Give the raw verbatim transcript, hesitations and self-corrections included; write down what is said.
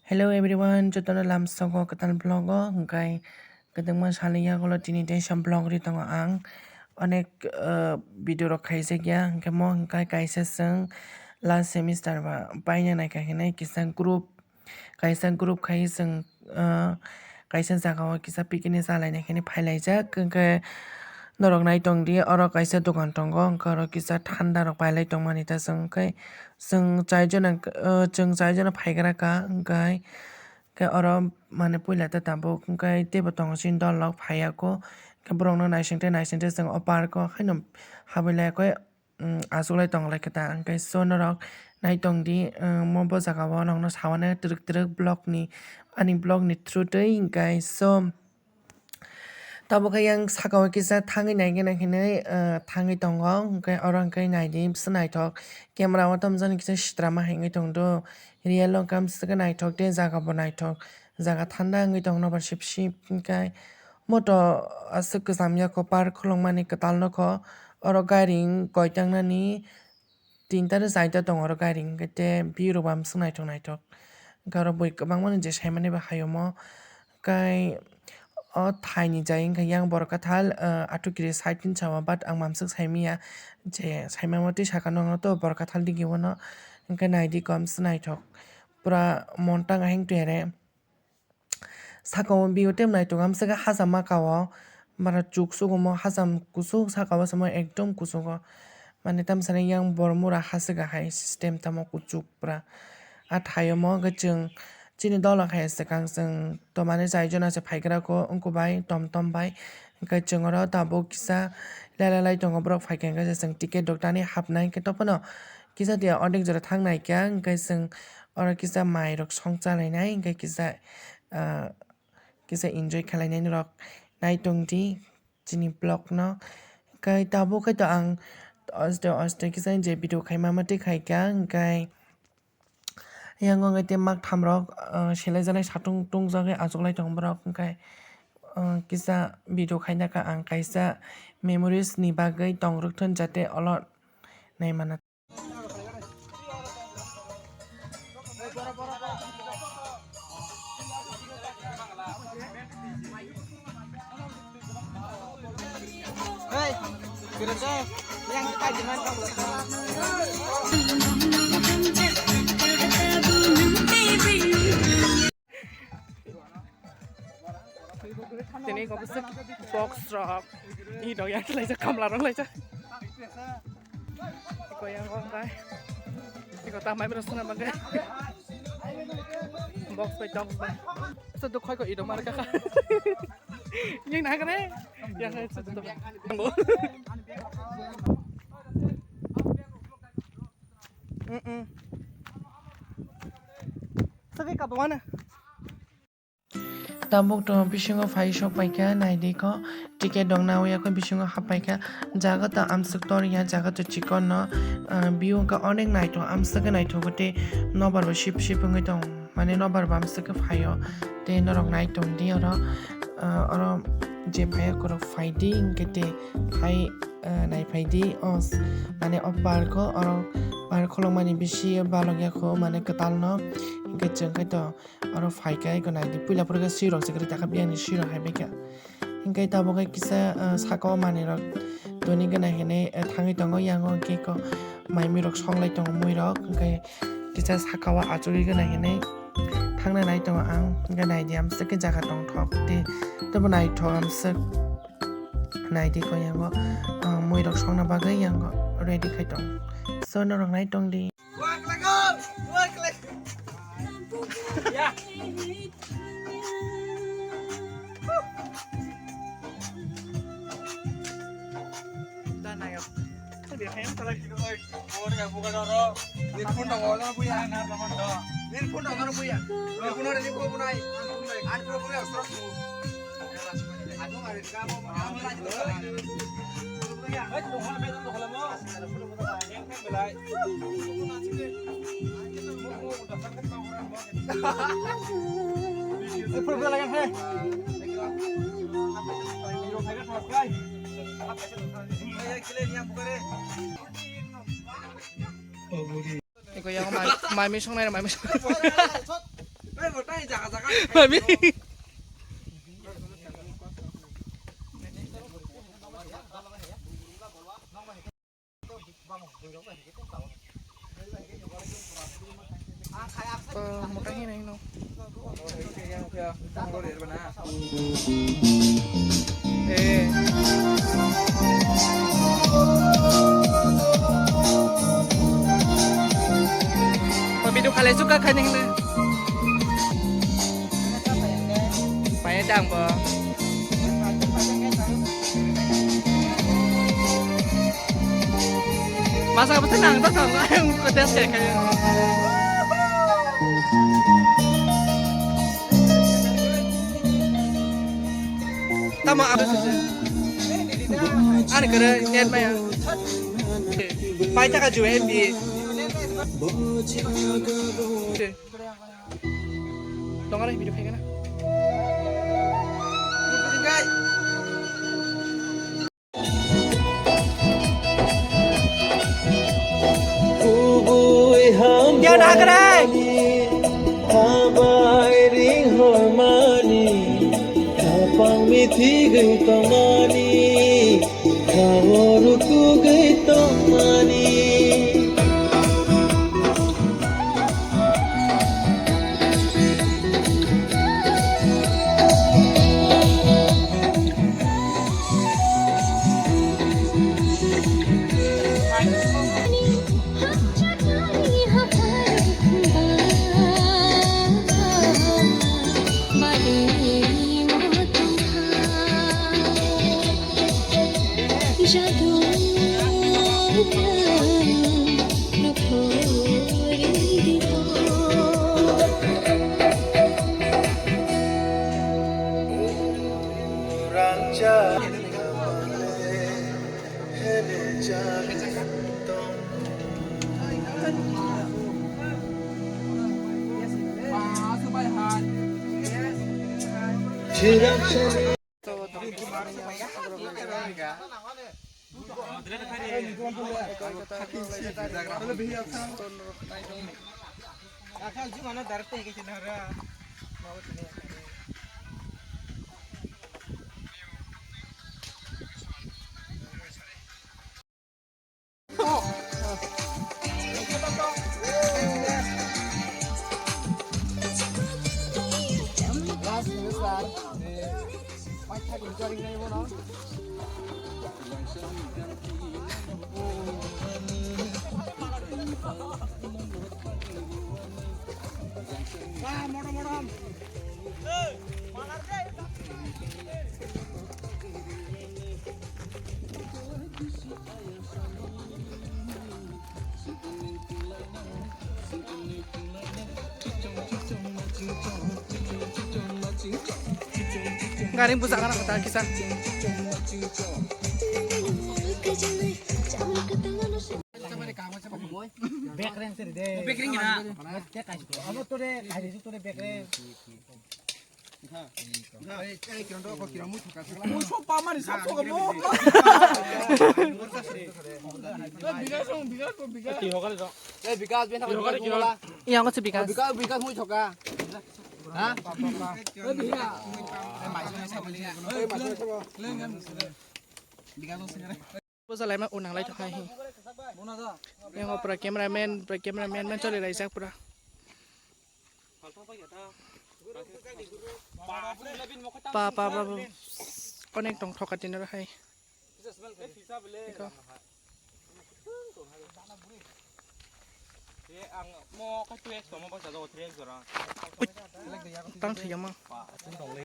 Hello everyone, jotono lamsogo kwtal vlog o, hwnkhe kwdwngma salni yagulo tini teisa vlog ri tongo ang. Onek, uh, video rok khaijak ya, hwnkhe mo hwnkhe kaisa chwng last semester ba paina naikha hinwi kisa group, kaisa group khai chwng, uh, kaisa jagao kisa picnic chalaina hinwi phailaijak. Hwnkhe norok naitongdi, oro kaisa dogan tongo, hwnkhe oro kisa thanda rok pailai tongmani ta chwng khe. Chwng chaijona, uh, chwng chaijona phaigra kha, hwnkhe khe oro mane puila ta tabuk, hwnkhe teibo tongo chini dol rok phaiya kho, khe borok no naising te naising te chwng o park o haino habwi lai khe, um, achuk lai tong lai khe ta, hwnkhe so norok naitong di, um, mo bo jaga o nokno sawana twrwk twrwk vlog ni, ani vlog ni through twi, hwnkhe so. Tabuk khe yang saka o kisa thangwi naikhe nai hinwi, ah, thangwi tongo, hwnkhe oro hwnkhe naidi bwswk naithok. Camera o tamjani kisa sitra ma hinwi tongdo. Real o khe amswk khe naithok tei jaga bo naithok. Jaga thanda wngwi tong nobar sip sip hwnkhe moto aswk kwcham ya kho park khulukmani kwtal nokho. Oro gairing koi tangnani. Tinta rw chaita tongo oro gairing hwnkhe, tei view rok bo amswk naithok naithok. Hwnkhe oro bui kwbangmani je saimani bo hai omo. Kai o thaini jai wngkha yang borok kathal, ah, athukiri side hinwi sao, but ang mamswk saimanya je saimamo tei saka nokno to borok kathal digi bono. Hwnkhe naidi ko amswk naithok. Pura montang ahing tere. Saka o view tei naithok amswk khe hacham maka o, bara chuk sugumo hacham kuchuk saka o samo ekdom kuchugo. Mane tamsani yang Bormura haswk hai system tamo kuchuk pura. A thai omo hwnkhe chwng chini dola khai swkang chwng to mane chaijona se phaigra kho wngkho bai tom tom bai. Hwnkhe chwng oro tabuk kisa lailailai tongo borok phaikha hwnkhe chwng ticket rok tani hapnai hwnkhe tophano kisa dia ordek jora thang naikha hwnkhe chwng oro kisa mai rok song chalainai hwnkhe kisa, ah, kisa enjoy khwlainai norok naitongdi chini vlog no. Hwnkhe tabuk khe to ang oste oste kisa je video khaima matwi khaikha, hwnkhe yang wngwi tei mak tham rok, ah, selai jalai satung tung jagwi achuklai tongo borok, hwnkhe, ah, kisa video khaina kha ang kaisa memories ni bagwi tong rwk thun jate olo naimana. Tini ko bwswk box rok, i rok yang laijak, kamla rok laijak. Iko yang ko kai. Iko ta mai bro sona bagai. Box bai, box bai. Sa do khoi ko i rok mar ka. Yang na kare. Yang hai sa do. Mm. Sa ke ka bawana. Tabuk to bisingo phai sok paikha, naidi kho ticket rok nawi yakho bisingo hap paikha. Jaga to amswk tor ya, jaga to chikon no, ah, view wngkha onek naithok, amswk khe naithok tei nobar bo sip sip wngwi tong, mane nobar bo amswk khe phaio tei norok naitong di oro, ah, oro je phai akhorok phai di hwnkhe tei phai, ah, nai phai di o, mane o park o oro park khulukmani bisi balok yakho mane kwtal no hwnkhe chwng khe to. Oro phai khe eko naidi puila pore khe swi rok se kwrwi takha biyang ni swi rok hai bai kha. Hwnkhe tabuk khe kisa, ah, saka o manwi rok toni gana hinwi, eh, thangwi tongo, yango hwnkhe eko mai mui rok songlai tongo mui rok, hwnkhe kisa saka o achugwi gana hinwi thangna nai tongo ang, hwnkhe naidi amswk khe jaga tongthok tei teibo naithok amswk naidi ko yango, ah, mui rok songna bagwi yango ready khai tong, so norok nai tongdi. Eko yang mai, mai mi songnai, mai mi songnai. Mami. Motor hinai no. Eh. Video khalai suka khaini hinai. Paya dang bo. Masa apa tenang tak sama yang pedas kayak kayak. Tama apa sih? Ani kere net maya. Pai taka juwe M B. Tonga rai video khaigana. Kubui ham Dia nak rai. Habai ring hormani, kapang mithi gui tongmani. Kawo rutu gwi tongmani. Gari busa kana kota kisa. Bekreng seri de. Bekreng na. Amo tore kari tore bekreng. Muso pamani sapso mo. Bigas, bigas, bigas. Eh, bigas, bigas, bigas, bigas. Iya, nggak sih bigas. Bigas, bigas, muso ka. Hah? Bigas, bigas. Bo jalai ma unang lai thok hai hi. Yang opera cameraman, opera cameraman man chole lai jak pura. Pa, pa, pa, pa. Onek tong thoka tino hai. Iko. Tang thiyama.